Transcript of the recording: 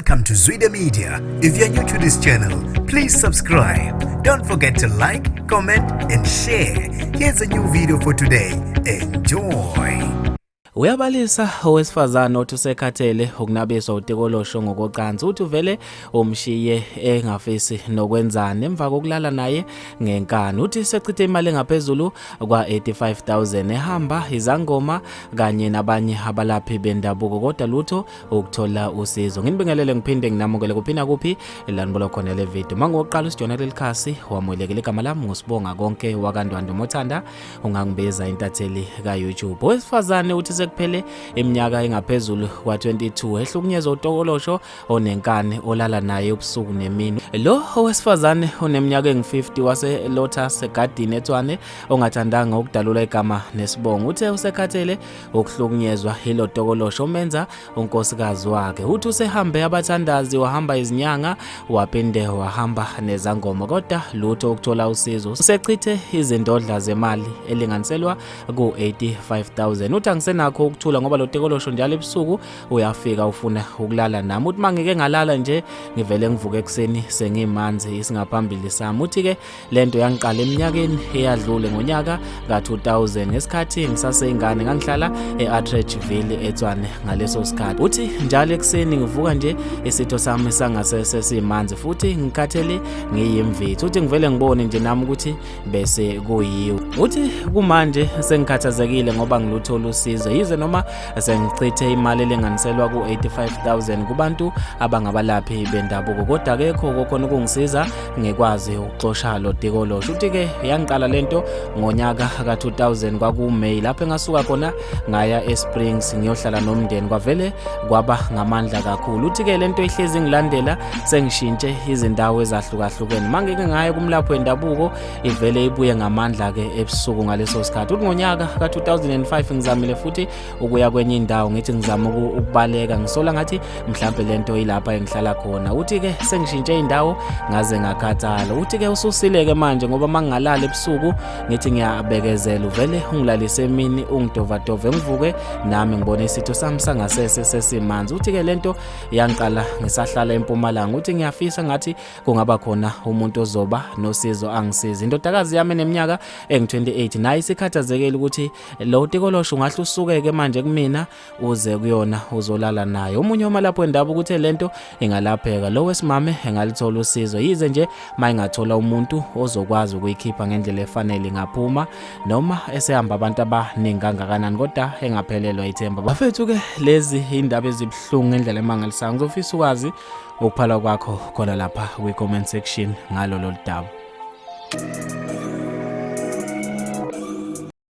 Welcome to Zwida Media. If you're new to this channel, please subscribe. Don't forget to like, comment, and share. Here's a new video for today. Enjoy. Uyabalisa owesifazane othi usekhathele ukunabiswa utikolosho ngokocansi, uthi uvele umshiye engafisi nokwenzani emva kokulala naye ngenkani. Uthi sechithe imali engaphezulu kwa-85,000 ehamba izangoma kanye nabanye abalaphi bendabuko, kodwa lutho ukuthola usizo. Nginibingelele ngiphinde nginamukele kuphi nakuphi la nibola khona le video. Mangoqala usijona leli khasi, wamukelekile. Igama lami nguSibonga Konke wakaNdwandwe, mothanda ungangibiza intatheli ka-YouTube. Owesifazane uthi sekuphele iminyaka engaphezulu kwa-22 ehlukunyezwa utokolosho onenkani olala naye ubusuku nemini. Lo owesifazane oneminyaka engu-50 wase-Lotus Garden eTshwane, ongathandanga ukudalula igama nesibongo, uthe usekhathele ukuhlukunyezwa yilo tokolosho omenza unkosikazi wakhe. Uthi usehambe abathandazi, wahamba izinyanga, waphinde wahamba nezangoma, kodwa lutho ukuthola usizo. Usechithe izindodla zemali elinganiselwa ku-85,000. Uthi angisenakho ukuthula ngoba lo tokolosho njalo ebusuku uyafika ufuna ukulala nami. Uthi mangike ngalala nje, ngivele ngivuke ekuseni sengimanzi isingaphambili sami. Uthi-ke lento yangiqala eminyakeni eyadlule ngonyaka ka-2000, ngesikhathi ngisaseyingane. Ngangihlala e-Atteridgeville eTshwane ngaleso sikhathi. Uthi njalo ekuseni ngivuka nje isitho sami sangasese simanzi futhi ngikhathele, ngiyimvithi. Uthi ngivele ngibone nje nami ukuthi bese kuyiwe. Uthi kumanje sengikhathazekile ngoba ngiluthola usizo, yize noma sengichithe imali elinganiselwa ku-85,000 kubantu abangabalaphi bendabuko, kodwa akekho kokhona ukungisiza ngikwazi ukuxosha lo tikolosho. Uthi-ke yangiqala lento ngonyaka ka-2000, kwakuMay, lapho engasuka khona ngaya eSprings ngiyohlala nomndeni, kwavele kwaba ngamandla kakhulu. Uthi-ke lento ihlezi ngilandela, sengishintshe izindawo ezahlukahlukene. Mangike ngaye kumlapho wendabuko, ivele ibuye ngamandla-ke ebusuku ngaleso sikhathi. Uthi ngonyaka ka-2005 ngizamile futhi ukuya kwenye indawo, ngithi ngizama ukubaleka, ngisola ngathi mhlampe lento ilapha engihlala khona. Uthi-ke sengishintshe indawo ngaze ngakhathala. Uthi-ke ususile-ke manje ngoba uma ngingalala ebusuku ngithi ngiyabekezela, uvele ungilalise emini, ungidovadove, ngivuke nami ngibone isitho sami sangasese sesimanzi. Uthi-ke lento yangiqala ngisahlala eMpumalanga. Uthi ngiyafisa ngathi kungaba khona umuntu ozoba nosizo angisize. Indodakazi yami eneminyaka engu-28 naye isikhathazekile ukuthi lo tikolosho ungahle usukeke manje kumina uze kuyona uzolala naye. Omunye omalapho wendaba ukuthi lento ingalapheka, lo wesimame engalithola usizo, yize nje mayingathola umuntu ozokwazi ukuyikhipha ngendlela efanele ingaphuma noma esehamba abantu abaningi kangakanani, kodwa engaphelelwa ithemba. Bafethu ke, lezi indaba ezibuhlungu ngendlela emangalisayo. Ngizofisa ukwazi ukuphala kwakho khona lapha kwi-comment section ngalo lolu daba.